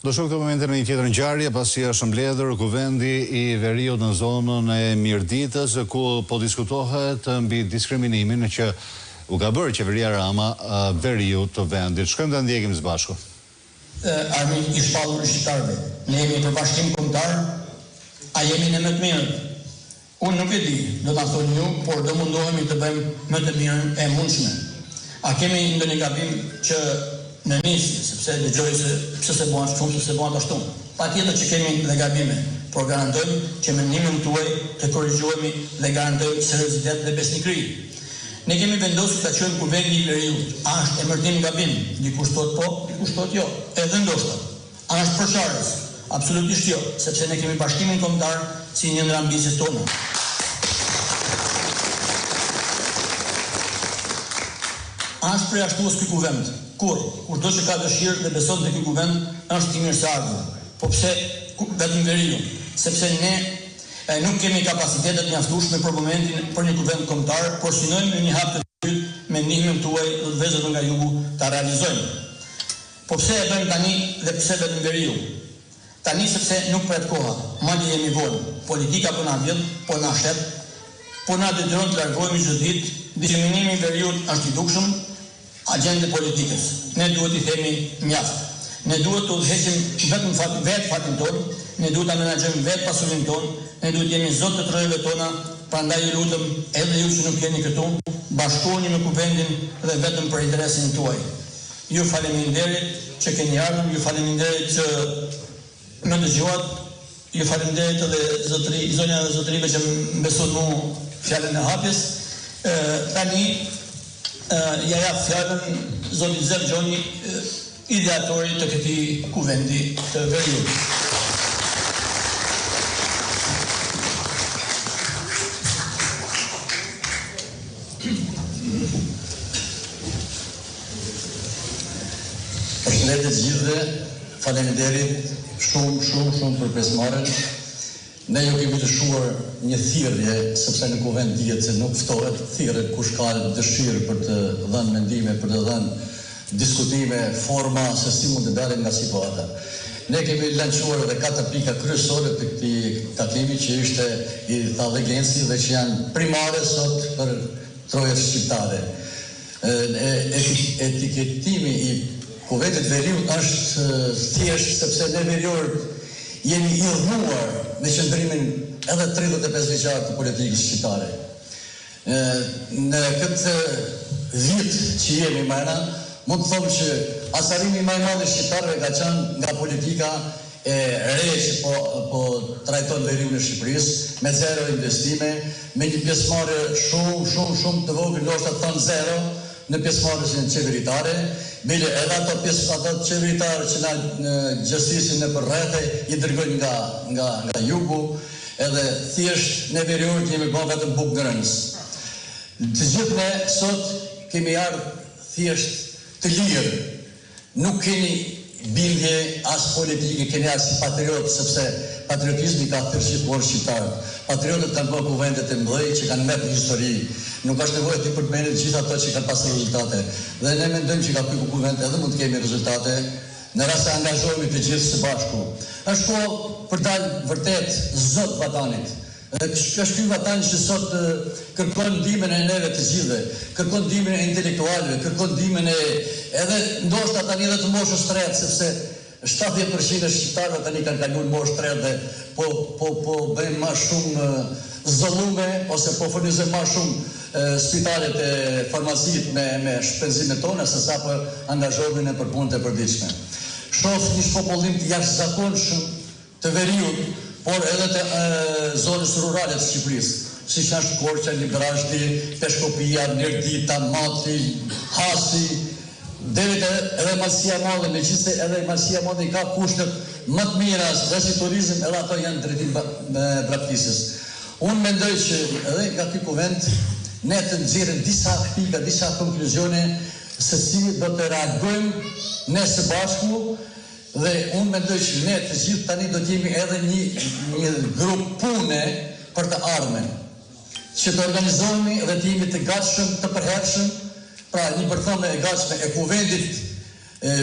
Do shkojmë këto momente në një tjetër ngjarje, pasi është mbledhur Kuvendi i Veriut në zonën e Mirditës, ku po diskutohet mbi diskriminimin që u ka bërë qeveria Rama veriut të vendit. Shkojmë ta ndjekim së bashku. Armik i shpallur i shqiptarëve. Ne jemi për bashkim kombëtar, a jemi ne më të mirët? Unë nuk e di, do ta thoni ju, por do mundohemi të bëjmë më të mirën e mundshme. A kemi ndonjë gabim që në nisje, sepse dëgjoj se pse s'e bëtë kështu, pse s'e bëtë ashtu. Patjetër që kemi dhe gabime, por garantojmë që me ndihmën tuaj të korrigjohemi dhe garantojmë seriozitet dhe besnikëri. Ne kemi vendosur ta quajmë Kuvendi i Veriut. A është emërtim gabim? Dikush thotë po, dikush thotë jo. Edhe ndoshta. A është përçarës? Absolutisht jo, sepse ne kemi bashkimin kombëtar si një ndër ambiciet tona. A është përjashtues ky Kuvend? Kurrë. Kushdo që ka dëshirë dhe beson te ky Kuvend është i mirëseardhur. Po pse vetëm veriu? Sepse ne nuk kemi kapacitete të mjaftueshme për momentin për një Kuvend Kombëtar, por synojmë në një hap të dytë me ndihmën tuaj dhe të vëllezërve nga jugu ta realizojmë. Po pse e bëjmë tani dhe pse vetëm veriu? Tani sepse nuk pret koha, madje jemi vonë, politika po na vjedh, po na shet, po na detyron të largohemi çdo ditë, diskriminimi i veriut është i dukshëm, agjendë e politikës. Ne duhet t'i themi mjaft. Ne duhet të udhëheqim vetëm fat, vetë fatin tonë, ne duhet ta menaxhojmë vetë pasurinë tonë, ne duhet të jemi zot të trojeve tona, prandaj ju lutem edhe ju që nuk jeni këtu, bashkohuni me Kuvendin dhe vetëm për interesin tuaj. Ju faleminderit që keni ardhur, ju faleminderit që më dëgjuat, ju faleminderit edhe zotëri, zonja dhe zotërive që më besuan mu fjalën e hapjes. Tani ia jap fjalën zotit Zef Gjoni, ideatorit të këtij Kuvendi të Veriut. Përshëndetje të gjithëve, faleminderit shumë shumë shumë për pjesëmarrjen. Ne ju kemi lëshuar një thirrje, sepse në Kuvend dihet se nuk ftohet, thirret kush ka dëshirë për të dhënë mendime, për të dhënë diskutime, forma se si mund të dalim nga situata. Ne kemi lançuar edhe katër pika kryesore të këtij takimi që ishte i tha dhe Genci dhe që janë primare sot për trojet shqiptare. Etiketimi i Kuvendit të Veriut është thjesht sepse ne veriorët jemi idhnuar me qëndrimin edhe 35 vjeçar të politikës shqiptare. Në këtë vit që jemi mrena, mund të them që acarimi ma i madh i shqiptarëve ka qenë nga politika e re që po po trajton veriun e Shqipërisë, me zero investime, me një pjesëmarrje shumë shumë shumë të vogël, ndoshta të thënë zero në pjesëmarrjen qeveritare, bile edhe ato pjesë ato qeveritarë që na gjestisin nëpër rrethe i dërgojnë nga nga nga jugu, edhe thjesht ne veriorët jemi ba vetëm bukëngrënës. Të gjithë ne sot kemi ardhë thjesht të lirë Nuk keni bindje as politike, keni ardhë si patriotë, sepse patriotizmi ka thirrë gjithmonë shqiptarët. Patriotët kanë bërë kuvendet e mëdhej që kanë mbet në histori. Nuk është nevoja t'i përmendim gjithë ato që kanë pasur rezultate. Dhe ne mendojmë që nga ky kuvend edhe mund të kemi rezultate, në rast se angazhohemi të gjithë së bashku. Është kohë për dalë vërtet zot vatanit. Dhe është ky vatan që sot kërkon ndihmën e neve të gjithëve, kërkon ndihmën e intelektualëve, kërkon ndihmën e edhe ndoshta tani edhe të moshës tretë, sepse 70 për qind e shqiptarëve tani kanë kaluar në moshë tretë dhe po po po bëjmë ma shumë zullume ose po furnizojmë ma shumë spitalet e farmacitë me me shpenzimet tona se sa po angazhohemi në për punët e përditshme. Shoh një shpopullim të jashtëzakonshëm të veriut, por edhe të zonës rurale të Shqipërisë, siç është Korça, Librazhdi, Peshkopia, Mirdita, Mati, Hasi, deri te edhe Malësia e Madhe, megjithëse edhe Malësia e Madhe i ka kushtet më të mira dhe si turizëm edhe ato janë në drejtim braktisjes. Unë mendoj që edhe nga ky kuvend ne të nxjerrim disa pika, disa konkluzione se si do të reagojmë ne së bashku Dhe unë mendoj që ne të gjithë tani do të jemi edhe një një grup pune për të ardhmen, që të organizohemi dhe të jemi të gatshëm të përhershëm, pra një bërthamë e gatshme e Kuvendit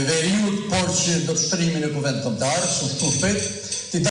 Veriut, por. që do të shtrihemi në Kuvend Kombëtar, shumë shpejt.